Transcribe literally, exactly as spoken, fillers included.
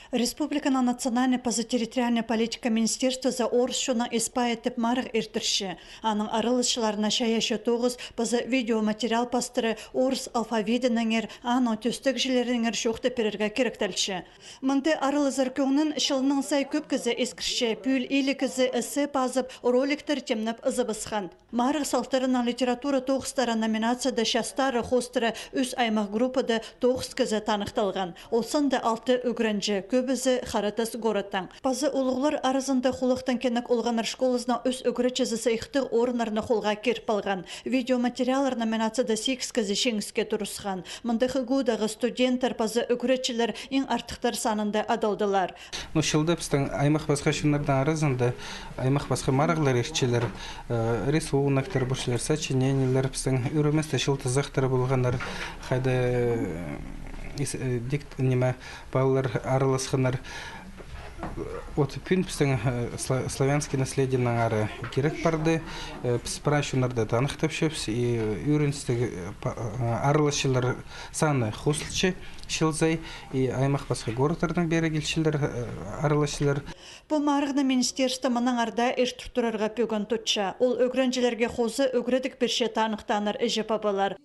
Республиканың национальнай паза территориальнай политика министерствозы «Орыс чонның ис-пайы» тіп марығ иртірче. Аның араласчыларына чайаачы тоғыс паза видеоматериал пастыра орыс алфавитінеңер, аның тӧстегҷілерінеңер чоохтап пирерге киректелче. Мында аралазар кӧңнін чылнаң сай кӧп кізі искірче, пӱӱл илиг кізі эссе пазып, роликтер тимнеп ызыбысхан. Марығ салтарынаң литература тоғыстары номинацияда частары хоостыра ӱс аймах группада тоғыс кізі таныхталған. Ол санда алты ӱгренҷі, кӧбізі Харатас городтаң. Паза улуғлар аразында холлахтаң кенек олғаннар школазының ӱс ӱгретчізі сыйыхтығ орыннарны холға киріп алған. Видеоматериаллар номинацияда сигіс кізі чиңіске турысхан. Мында ХГУ-дағы студенттер паза ӱгретчілер иң артыхтар санында адалдылар. Ну, чылда пістің аймах пасха чоннарның аразында аймах пасха марығлар иртчелер, э, рисуноктар пирчелер, сочинениелер, пістің ӱріместе чыл тызахтар полғаннар, хайда, э, ис-, э, дикт-, ниме, палалар араласханнар. Вот пӱӱн пістің, э, сла-, славянский наследиенең ары кирек парды, э, піс прай чоннарны таныхтапчабыс, и ӱреністіг, э, па-, э, араласчылар саны хозылча чыл сай, и аймах пасха городтардаң пеер килчелер, э, араласчылар. Пу марығны министерство мынаңар даа иртір турарға пӧгін тутча. Ол ӱгренҷілерге хоза ӱгредіг пирче таныхтааннар іҷе-пабалар.